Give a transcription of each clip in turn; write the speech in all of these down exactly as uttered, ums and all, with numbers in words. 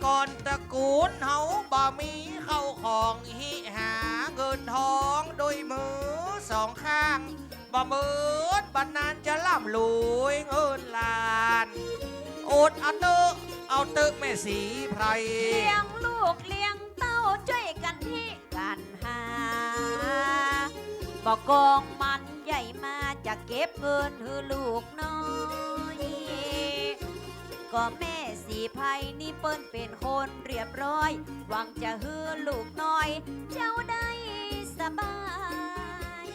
ก่อนตระกู๋นเฮาบ่มีเข้าของ หิหาเงินทองด้วยมือสองข้าง บ่เหมือนบ่านานจะร่ำรวยเงินล้าน อดเอาเต๊อะ เอาเต๊อะแม่ศรีไพร เลี้ยงลูกเลี้ยงเต้าจ้วยกั๋นหิกั๋นหา บ่กองมันใหญ่มาจะเก็บเงินหื้อลูกน้อย ก็แม่ศรีไพรนี่เปิ้นเป๋นคนเรียบร้อย หวังจะหื้อลูกน้อยเจ้าได้สบาย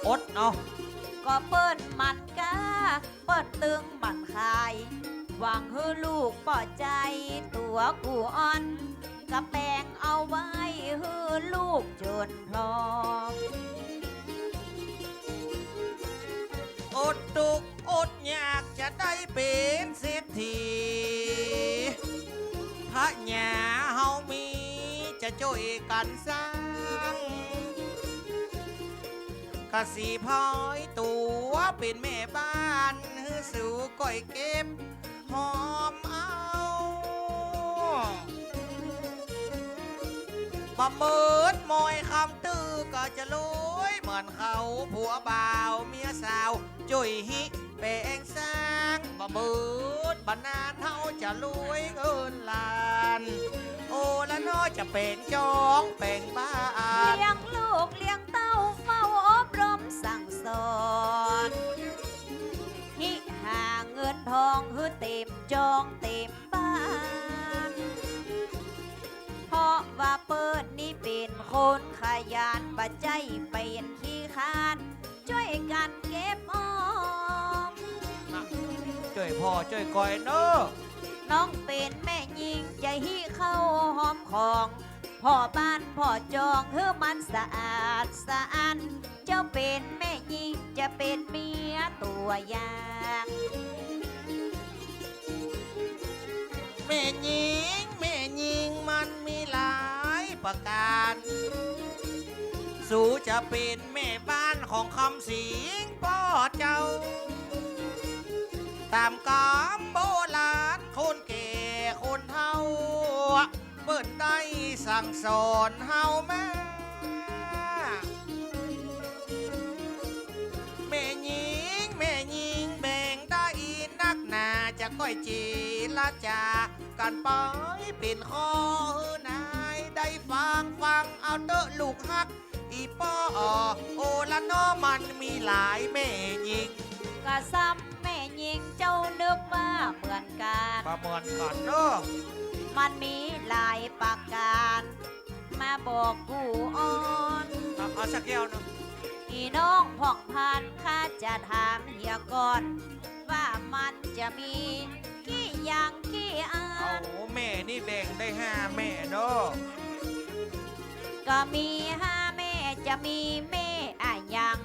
อดเอา ก็เปิ้นหมั่นก๊า เปิ้นตึงหมั่นขาย หวังหื้อลูกปอใจ๋ตั๋วกูอ่อน ก็แป๋งเอาไว้หื้อลูกจ๋นพร้อม อดตุ๊กอดยากจะได้เป๋นเศรษฐี พญาเฮามีจะจ้วยกั๋นสร้าง กะศรีไพรตั๋วเป๋นแม่บ้าน หื้อสูก้อยเก็บหอมเอา บ่เหมือนมอยคำตื้อก็จะรวยเหมือนเขา ผัวบ่าวเมียสาวจ้วยหิแป๋งสร้าง บ่เหมือนบ่านานเฮาจะรวยเงินล้าน โอละน้อจะแป๋งจองแป๋งบ้าน เลี้ยงลูกเลี้ยงเต้าเฝ้าอบรมสั่งสอน หิหาเงินทองหื้อเต๋มจองเต๋มบ้าน เพราะว่าเปิ้นนี่เป๋นคนขยัน บ่ใจ้เป๋นขี้คร้าน จ้วยกั๋นเก็บออม จ้วยป้อจ้วยก้อยเนาะ น้องเป๋นแม่ญิงจะหิเข้าหอมของ ผ่อบ้านผ่อจองหื้อมันสะอาดสะอ้าน เจ้าเป๋นแม่ญิงจะเป๋นเมียตั๋วอย่าง แม่ญิง แม่ญิงมันมีหลายประก๋าน สูจะเป๋นแม่บ้านของคำสิงห์ป้อเจ้า ต๋ามกำโบราณคนแก่คนเฒ่า เปิ้นได้สั่งสอนเฮามา แม่ญิง แม่ญิงแบ่งได้นักหนา จะก้อยเจรจากั๋นไปเป๋นข้อหื้อนายได้ฟัง ฟังเอาเต๊อะลูกฮัก อี่ป้อ โอละน้อมันมีหลายแม่ญิง กะซ้ำแม่ญิงเจ้านึกว่าเหมือนกั๋น บ่เหมือนกั๋นเนาะ มันมีหลายประก๋าน มาบอกกูอ่อน เอา เอาสักแก้วเนาะ อี่น้องผ่องพาน ข้าจะถามเหียก่อน ว่ามันจะมีกี่อย่างกี่อัน เอา แม่นี่แบ่งได้ห้าแม่เนาะ ก็มีห้าแม่ จะมีแม่อะหยัง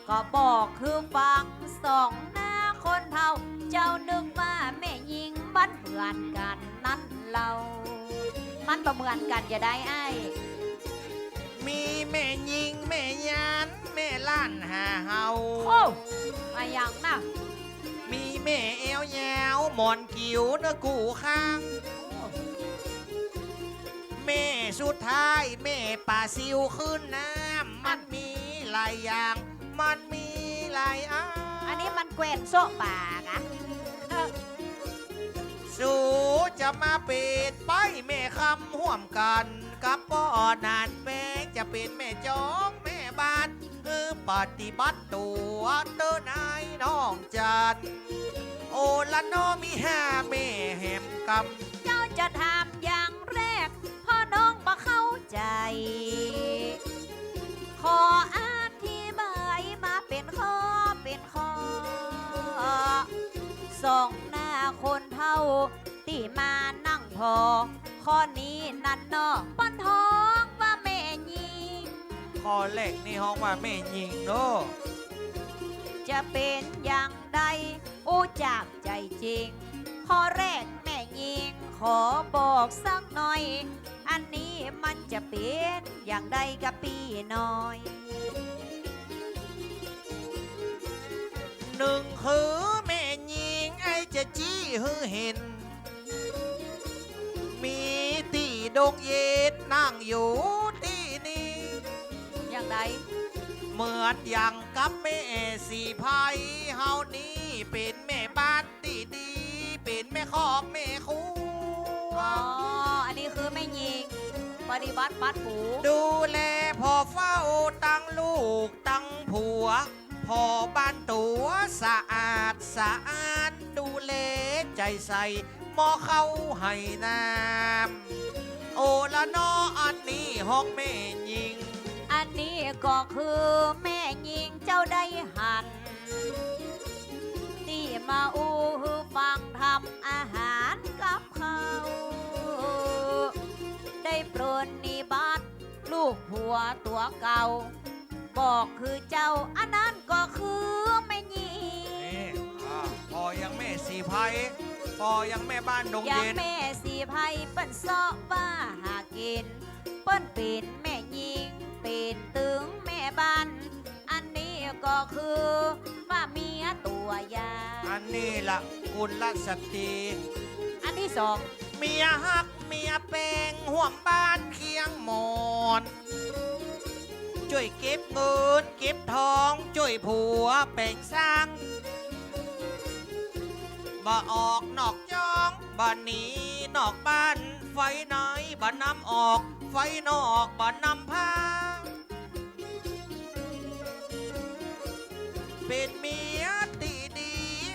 ก็บอกหื้อฟัง สองหน้าคนเฒ่า เจ้านึกว่าแม่ญิงมันเหมือนกั๋นนั้นเล่า มันบ่เหมือนกั๋นจะใดอ้าย มีแม่ญิงแม่ยานแม่ล้านหาเฮา โอ้ อะหยังน่ะ มีแม่แอ้วยาวหมอนกิ๋วเนื้อกู้ข้าง แม่สุดท้ายแม่ป๋าซิวขึ้นน้ำ มันมีหลายอย่าง มันมีหลายอัน อันนี้มันแกว่นโซะป๋าก๋ะ เออ สูจะมาเป๋นไปแม่คำฮ่วมกั๋น กับป้อหนานแปง จะเป๋นแม่จองแม่บ้าน หื้อปฏิบัติตั๋วเต๊อะนายน้องจัน โอละน้อมีห้าแม่แหมกำ เจ้าจะถามอย่างแรก เพราะน้องบ่เข้าใจ๋ ขออธิบายมาเป๋นข้อเป๋นข้อ สองหน้าคนเฒ่า ตี้มานั่งผ่อ ข้อนี้นั้นเนาะ เปิ้นฮ้องว่าแม่ญิง ข้อแรกนี่ฮ้องว่าแม่ญิงเนาะ จะเป๋นอย่างใด อู้จากใจ๋จริง ข้อแรกแม่ญิง ขอบอกสักหน่อย อันนี้มันจะเป๋นอย่างใดกับปี้น้อย นึ่งคือแม่ญิง ไอ้จะจี้หื้อหัน ดงเย็นนั่งอยู่ตี้นี่ อย่างใด เหมือนอย่างกับแม่ศรีไพรเฮานี่ เป๋นแม่บ้านตี้ดี เป๋นแม่ครอบแม่ครัว อ๋อ อันนี้คือแม่ญิง ปฏิบัติบัตรผู ดูแลผ่อเฝ้าตังลูกตังผัว ผ่อบ้านตั๋วสะอาดสะอ้าน ดูแลใจ๋ใส่ หม้อข้าวไหน้ำ โอละน้อ อันนี้ฮ้องแม่ญิง อันนี้ก็คือแม่ญิงเจ้าได้หัน ตี้มาอู้หื้อฟังทำอาหารกับข้าว ได้ปรนนิบัติลูกผัวตั๋วเก่า บอกคือเจ้า อันนั้นก็คือแม่ญิง นี่ อ่า ผ่อยังแม่ศรีไพร ผ่อยังแม่บ้านดงเย็น ยังแม่ศรีไพรเปิ้นเซาะว่าหากิ๋น เปิ้นเป๋นแม่ญิง เป๋นตึงแม่บ้าน อันนี้ก็คือว่าเมียตั๋วยาว อันนี้ละกุลสตรี อันตี้สอง เมียฮักเมียแป้ง ฮ่วมบ้านเคียงหมอน จ้วยเก็บเงินเก็บทอง จ้วยผัวแป๋งสร้าง บ่ออกนอกจ้อง บ่หนีนอกบ้าน ไฟไหนบ่นำออก ไฟนอกบ่นำพา เป๋นเมียตี้ดี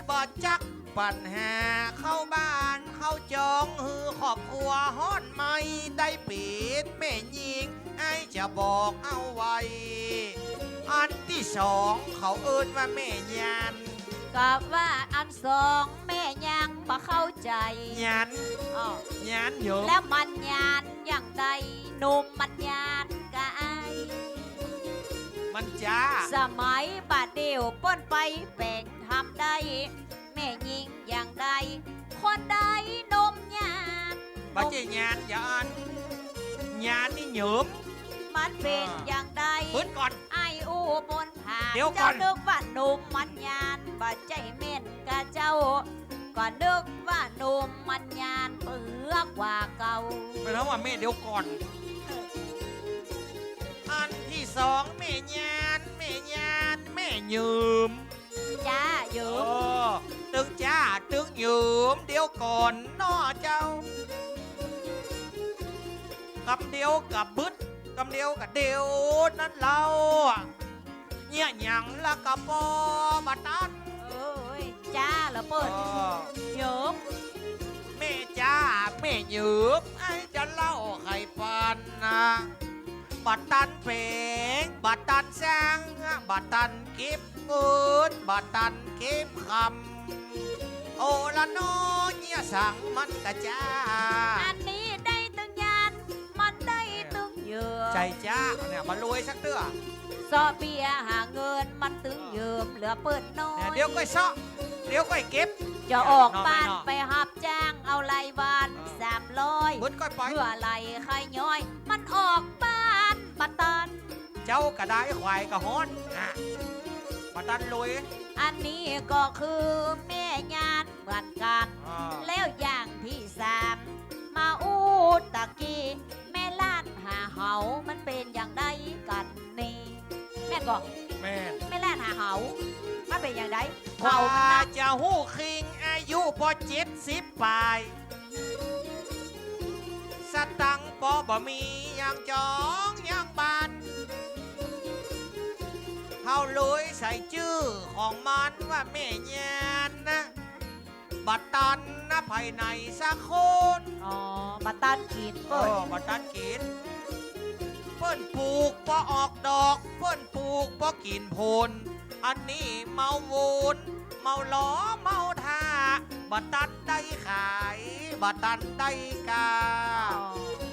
บ่จักปัญหา เข้าบ้านเข้าจอง หื้อครอบครัวฮ้อนไหม้ ได้เป๋นแม่ญิง อ้ายจะบอกเอาไว้ อันตี้สองเขาเอิ้นว่าแม่ยาน ก็ว่าอันสองแม่ยังบ่เข้าใจ๋ ยาน อ้อ ยานโยม แล้วมันยานอย่างใด หนุ่มมันยานกะอ้าย มันจ๊า สมัยบ่าเดี่ยวเปิ้นไปแป๋งทำได้ แม่ญิงอย่างใด คนใดหนุ่มยาน บ่ใจ้ยานยาน ยานนี่เหยิม มันเป๋น อ่า อย่างใด เปิ้นก่อน อ้ายอู้ปนถาม เดี๋ยวก่อน เจ้านึกว่าหนุ่มมันยาน บ่ใจ้แม่นกาเจ้า ก็นึกว่าหนุ่มมันยานเปื้อกว่าเก่า ไปถามว่าแม่ เดี๋ยวก่อน อันตี้สองแม่ยาน แม่ยาน แม่เหยิม จ๊าเหยิม เออ ตึงจ๊าตึงเหยิม เดี๋ยวก่อนน้อเจ้า กำเดียวกะบึด กำเดียวกะเดียวนั้นเล่า เยียะหยังละกะปอบ่ตัน เอ้ย จ๊าละเปิ้น เออ เหยิม แม่จ๊า แม่เหยิม อ้ายจะเล่าใค่ฟังนะ บ่ตันแป๋ง บ่ตันสร้าง บ่ตันเก็บเงิน บ่ตันเก็บคำ โอละน้อ เยียะสังมันกะจ๊า อันนี้ได้ตึงยาน มันได้ตึงเหยิม ใจ้จ๊าเนี่ย บ่รวยสักเตื้อ เซาะเบี้ยหาเงินมันตึงเหยิมเหลือเปิ้นน้อย เนี่ย เดี๋ยวก้อยเซาะ เดี๋ยวก้อยเก็บ จะออกบ้านไปฮับจ้างเอารายวัน เออ สามร้อย เปิ้นก้อยไป เพื่อไล่ใค่ย้อย มันออกบ้านบ่ตัน เจ้ากะได้ควายกะฮ้อนนะ บ่ตันรวย อันนี้ก็คือแม่ยานเหมือนกั๋น อ่า แล้วอย่างตี้สาม มาอู้ตะกี้ แม่ล้านหาเหา มันเป๋นอย่างใดกั๋นนี่ แม่นก่อ แม่น แม่ล้านหาเหา มันเป๋นอย่างใด กว่า เหามันนัก จะฮู้คิง อายุปอเจ็ดสิบป๋าย สตังค์ปอบ่มี ยังจองยังบาน เฮาเลยใส่จื้อของมันว่าแม่ยานนะ บ่ตันนะใผไหนสักคน อ๋อ บ่ตันกิ๋นเปิ้น เออ บ่ตันกิ๋น เปิ้นปลูกปอออกดอก เปิ้นปลูกปอกิ๋นผล อันนี้เมาวน เมาหลอ เมาท่า บ่ตันได้ขาย บ่ตันได้กา อ๋อ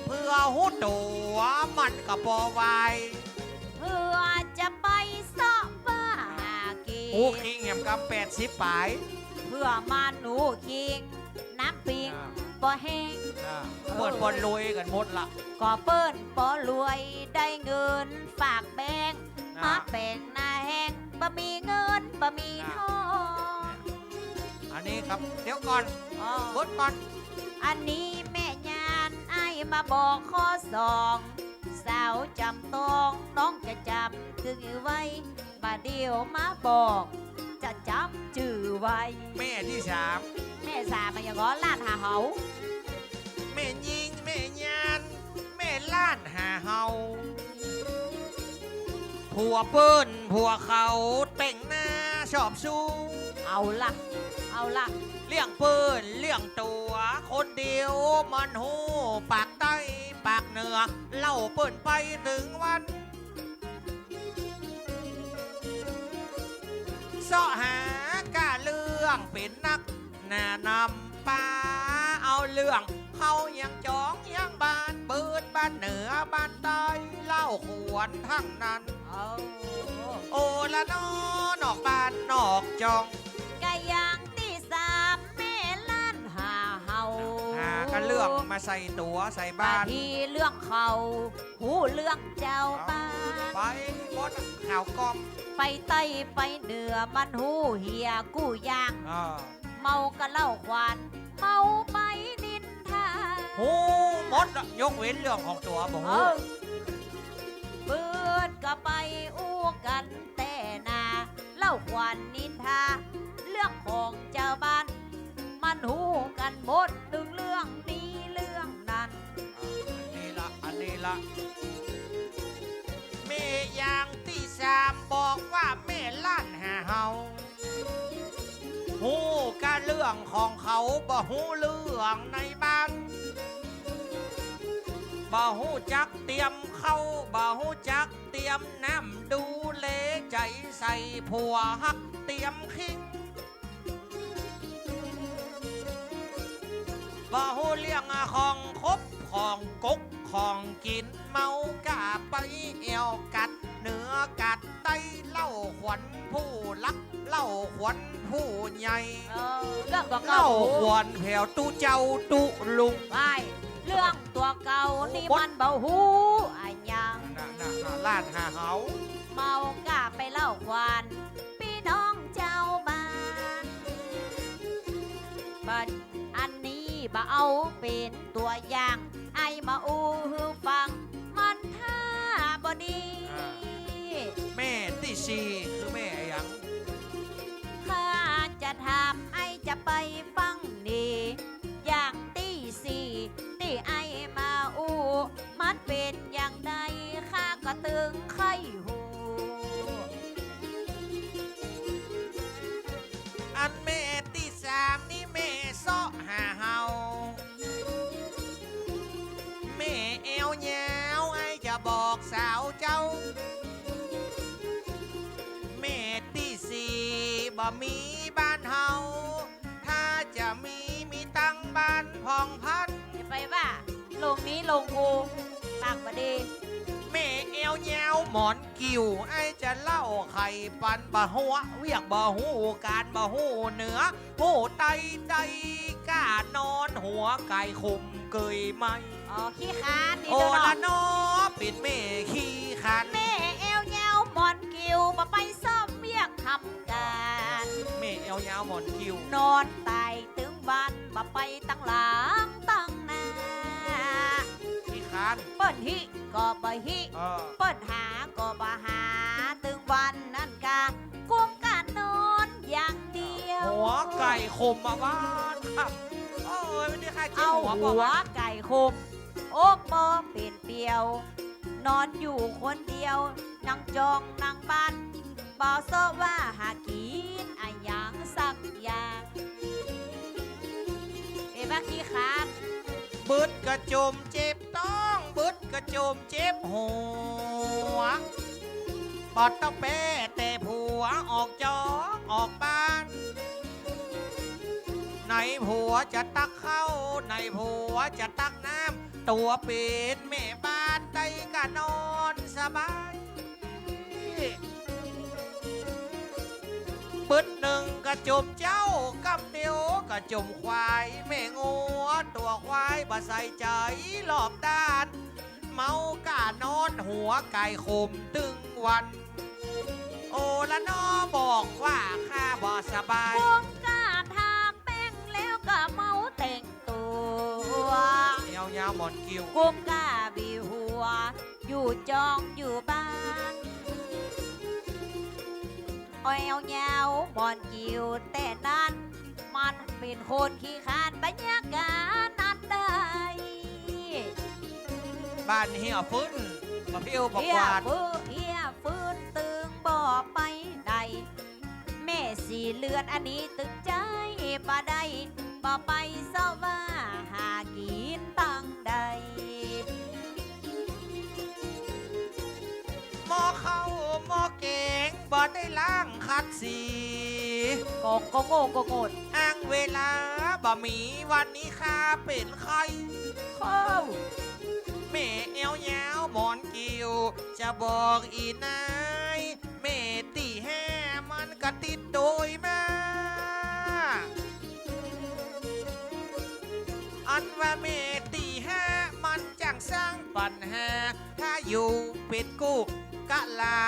เปื้อฮู้ตั๋วมันกะปอวาย เปื้อจะไปเซาะเปื้อหากิ๋น อู้คิงแหมกำแปดสิบป๋าย เปื้อมันอู้คิง น้ำปิง อ่า ปอแห้ง อ่า เปิ้นปอรวยกั๋นหมดละ ก็เปิ้นปอรวยได้เงินฝากแบงก์ อ่า มาแป๋งหน้าแห้ง บ่มีเงิน บ่มีทอง อันนี้ครับ เดี๋ยวก่อน อ๋อ เบิ่งก่อน อันนี้แม่ยานอ้าย มาบอกข้อสอง สาวจ๋ำต้อง น้องจะจ๋ำจื้อไว้ บ่าเดี่ยวมาบอก จะจ๋ำจื้อไว้ แม่ตี้สาม แม่สามอะหยังก่อ ล้านหาเฮา แม่ญิง แม่ญาณ แม่ล้านหาเฮา ผัวเปิ้น ผัวเขา แต่งหน้าชอบชู้ เอาละ เอาละ เลี้ยงเปิ้น เลี้ยงตั๋ว คนเดียว มันฮู้ ปากใต้ ปากเหนือ เล่าเปิ้นไปตึงวัน เซาะหาก้าเรื่องเป๋นนัก หน้านำปา เอาเรื่องเข้าเยียะจ๋องเยียะบ้าน เปิดบ้านเหนือบ้านใต้ เล่าขวัญตังนั้น เออ โอละน้อ นอกบ้านนอกจ๋อง กะอย่างตี้สาม แม่ล้านหาเฮา หาก้าเรื่องมาใส่ตั๋วใส่บ้าน บางตี้เรื่องเขา ฮู้เรื่องเจ้าบ้าน ไปหมดอะ ข่าวก๊อป ไปใต้ไปเหนือ มันฮู้เหียกู้อย่าง อ่า เมาก้าเหล้าขวัญ เมาไปนินทา ฮู้หมดอะ ยกเว้นเรื่องของตั๋วบ่ฮู้ เออ เปิ้นก็ไปอู้กั๋นแต่หน้า เหล้าขวัญนินทา เรื่องของเจ้าบ้าน มันฮู้กั๋นหมด ตึงเรื่องนี้เรื่องนั้น อันนี้ละ อันนี้ละ แม่อย่างตี้สามบอกว่าแม่ล้านหาเฮา ฮู้ก้าเรื่องของเขา บ่ฮู้เรื่องในบ้าน บ่ฮู้จักเตรียมข้าว บ่ฮู้จักเตรียมน้ำ ดูแลใจ๋ใส่ผัวฮักเตรียมคิง บ่ฮู้เรื่องของคบของกกของกิ๋น เมาก้าไปแอ่วกัดเหนือกัดใต้ เหล้าขวัญผู้หลัก เหล้าขวัญผู้ใหญ่ เออ เรื่องตั๋วเก่า เหล้าขวัญแผวตุ๊เจ้าตุ๊ลุง ไป เรื่องตั๋วเก่านี่ โอ้ มันบ่ฮู้อะหยัง น่ะ น่ะ น่ะ ล้านหาเฮา เมาก้าไปเหล้าขวัญ ปี้น้องเจ้าบ้าน บ่ อันนี้บ่เอาเป๋นตั๋วอย่าง ไอ้มาอู้หื้อฟัง มันท่าบ่ดี อ่า แม่ตี้สี่คือแม่อะหยัง ข้าจะถามไอ้จะไปฟังนี่ อย่างตี้สี่ตี้ไอ้มาอู้ มันเป๋นอย่างใด ข้าก็ตึงใค่ฮู้ อันแม่ตี้สามนี่แม่เซาะหาเฮา แม่แอ่วยาว ไอ้จะบอกสาวเจ้า แม่ตี้สี่บ่มีบ้านเฮา ถ้าจะมี มีตังบ้านผ่องพัน อย่าไปว่า ลงนี้ลงกู ปากบ่ดี แม่แอ่วยาวหมอน กิ่ว ไอ้จะเล่าไขปัน บ่หัวเวียก บ่ฮู้ก๋าน บ่ฮู้เหนือ ฮู้ใต้ ใต้ก้านอน หัวไก่ขมเกยไหม อ๋อ ขี้คร้านนี่ โอ เนาะ ละเนาะ เป๋นแม่ขี้คร้าน แม่แอ่วยาวหมอนกิ่ว บ่ไปซ่อมเวียกทำก๋าน แม่แอ่วยาวหมอนกิ่ว นอนต๋ายตึงวัน บ่ไปตังหลังตังหน้า ขี้คร้าน เปิ้นฮิ ก็บ่ฮิ เออ เปิ้นหาก็บ่หา ตึงวันนั้นกา ก้มก้านอนอย่างเดียว หัวไก่ขมมาบ้านครับ เออ ไม่ได้ใครกิน เอา หัว หัวไก่ขม อกบ่เป๋นเปียว นอนอยู่คนเดียว นั่งจ้องนั่งบ้าน บ่เซาะว่าหากิ๋นอะหยังสักอย่าง เป๋นว่าขี้คร้าน บึดก็จ่มเจ็บต๊อง บึดก็จ่มเจ็บหัว บ่ต้องแป้แต่ผัวออกจ้องออกบ้าน ไหนผัวจะตักข้าว ไหนผัวจะตักน้ำ ตั๋วเป๋นแม่บ้านได้ก็นอนสบาย บึดนึ่งก็จ่มเจ๊า กำเดียวก็จ่มควาย แม่งัวตั๋วควายบ่ใส่ใจ๋รอบด้าน เมาก้านอนหัวไก่ขมตึงวัน โอละน้อบอกว่าข้าบ่สบาย ก้มก้าทาแป้งแล้วก็เมาแต่งตั๋ว แอ่วย าวหมอนกิ่ว กุมก้าหวีหัว อยู่จองอยู่บ้าน แอวยาวหมอนกิ่วแต่นั้น มันเป๋นคนขี้คร้าน บ่อยากอันนั้นได้ บ้านเหียฟื้น บ่ผิวบ่กวาด เหียฟื้น เหียฟื้นตึงบ่ไปได้ แม่สี่เรือนอันนี้ตึงใจ๊บ่ได้ บ่ไปเซาะว่าหากิ๋นตังใด หม้อข้าวหม้อแก๋งบ่ได้ล้างขัดสี ก็ ก็โง่ ก็โง่ อ้างเวลาบ่มี วันนี้ข้าเป๋นไข้ เข้า แม่แอวยาวหมอนกิ่ว จะบอกอี่นาย แม่ตี้แฮ้มันก็ติดโตยมา อันว่าแม่ตี้แฮ้มันจั้งสร้างปัญหา ถ้าอยู่เป๋นกู้กะหลา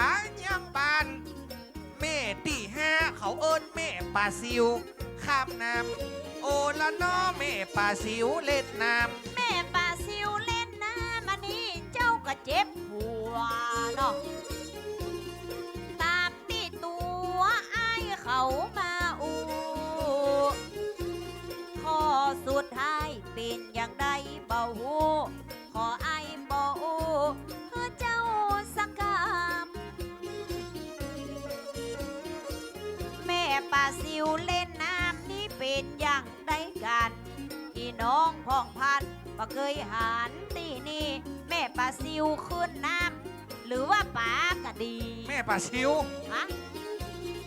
ยังบ้าน แม่ตี้แฮ้เขาเอิ้นแม่ปลาซิวข้ามน้ำ โอละน้อแม่ปลาซิวเล่นน้ำ แม่ปลาซิวเล่นน้ำ อันนี้เจ้าก็เจ็บหัวเนาะ ตามตี้ตั๋วอ้ายเขามาอู้ ข้อสุดท้ายเป๋นอย่างใดบ่ฮู้ ขออ้ายบ่อู้หื้อเจ้าสักกำ แม่ปลาซิวเล่นน้ำนี้เป๋นอย่างใดกั๋น อี่น้องผ่องพันธุ์ บ่เกยหันตี้นี่ แม่ปลาซิวขึ้นน้ำ หรือว่าป๋ากระดี แม่ปลาซิว ฮะ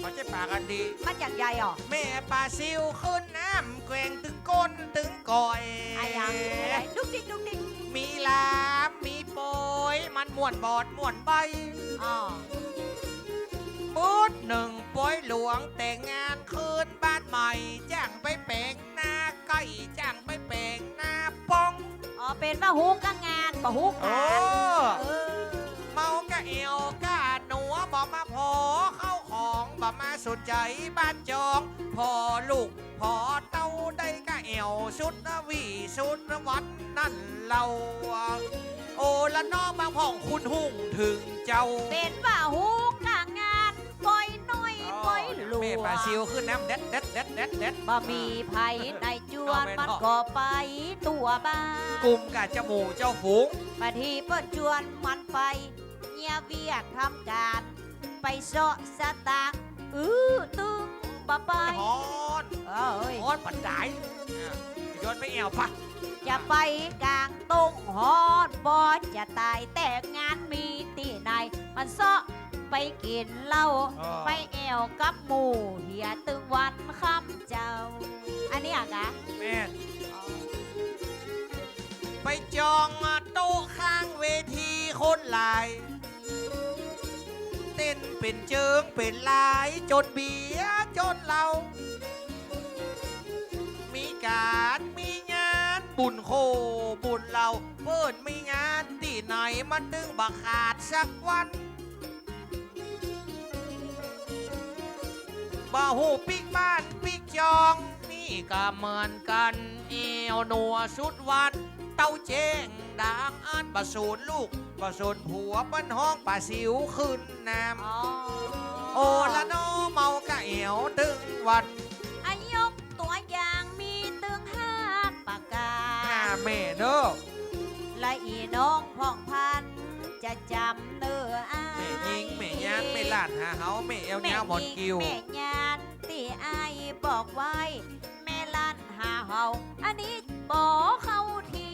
บ่ใจ้ป๋ากระดี มันอย่างใดอ่อ แม่ปลาซิวขึ้นน้ำ แกว่งตึงก้นตึงก้อย อะหยัง ดุกดิกดุกดิก มีลามมีปอย มันม่วนบอดม่วนใบ อ้อ ปื๊ดนึ่งปอยหลวงแต่งงานขึ้นบ้านใหม่ จ้างไปแป๋งหน้าไก่ จ้างไปแป๋งหน้าป้อง อ๋อ เป๋นว่าฮู้ก้างาน บ่ฮู้ก๋าน เออ เออ เมากะแอ่วกะหนัว บ่มาผ่อเข้าของ บ่มาสนใจ๋บ้านจอง ผ่อลูกผ่อเต้า ได้กะแอ่วสุดหวีสุดวันนั้นเล่า โอละน้อ บางพ่องคุณฮู้เถิงเจ้า เป๋นว่าฮู้ก้างาน ปอยน้อย อ๋อ ปอยหลวง แม่ปลาซิวขึ้นน้ำ แดด แดด แดด แดด แดด บ่มีใผในจวน มันก็ไปตั๋วบ้าน กุมก้าเจ้าหมู่เจ้าฝูง บางทีเปิ้นจวนมันไป เยียะเวียกทำก๋าน ไปเซาะสตางค์ อื้อ ตึงบ่ไป ฮ้อน เอ้ย ฮ้อนปานใด อ่ะ จวนไปแอ่วปะ จะไปก๋างต้งฮ้อน บ่จะต๋าย แต่งานมีตี้ไหน มันเซาะไปกิ๋นเหล้า เออ ไปแอ่วกับหมู่ เหียตึงวันค่ำเจ้า อันนี้อะกะ แม่น อ๋อ ไปจองโต๊ะข้างเวทีคนหลาย เต้นเป๋นเจิงเป๋นลาย จนเบียร์จนเหล้า มีก๋านมีงานบุญโค่บุญเหล้า เปิ้นมีงานตี้ไหนมันตึงบ่ขาดสักวัน บ่ฮู้ปิ๊กบ้านปิ๊กจอง นี่ก็เหมือนกั๋น แอ่วหนัวสุดวัน เต้าแจ้งด่างอันบ่สนลูกบ่สนผัว เปิ้นฮ้องปลาซิวขึ้นน้ำ อ๋อ โอละน้อ เมากะแอ่วตึงวัน อะ ยกตั๋วอย่างมีตึงห้าประก๋าน ห้าแม่เน่อ และอี่น้องผ่องพันธุ์จะจ๋ำเน่ออ้าย แม่ญิง แม่ยาน แม่ล้านหาเฮา แม่แอ่วยาวหมอนกิ่ว แม่ญิง แม่ยานตี้อ้ายบอกไว้ แม่ล้านหาเฮา อันนี้บ่เข้าตี้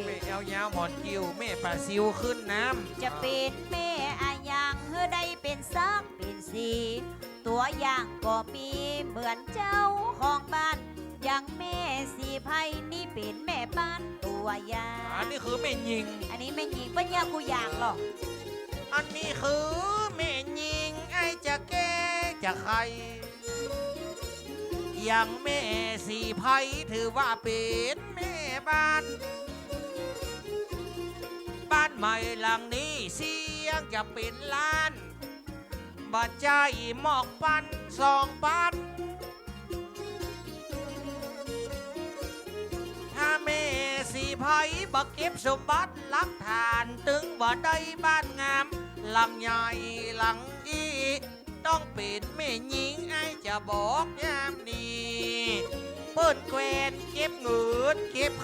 แม่แอ่วยาวหมอนกิ่ว แม่ปลาซิวขึ้นน้ำ จะเป๋นแม่อะหยัง หื้อได้เป๋นสักเป๋นสี ตั๋วอย่างก็มีเหมือนเจ้าของบ้าน อย่างแม่ศรีไพรนี่เป๋นแม่บ้านตั๋วอย่าง อันนี้คือแม่ญิง อันนี้แม่ญิง เปิ้นเยียะกู้อย่างลอ อันนี้คือแม่ญิง อ้ายจะแก้จะไข อย่างแม่ศรีไพรถือว่าเป๋นแม่บ้าน บ้านใหม่หลังนี้เสียงจะเป๋นล้าน บ่ใจ้หมอกปันสองปัน ถ้าแม่ศรีไพ ใผบ่เก็บสมบัติหลักฐาน ตึงบ่ได้บ้านงามหลังใหญ่หลังอี้ ต้องเป๋นแม่ญิง อ้ายจะบอกยามนี้ เปิ้นแกว่งเก็บเงินเก็บ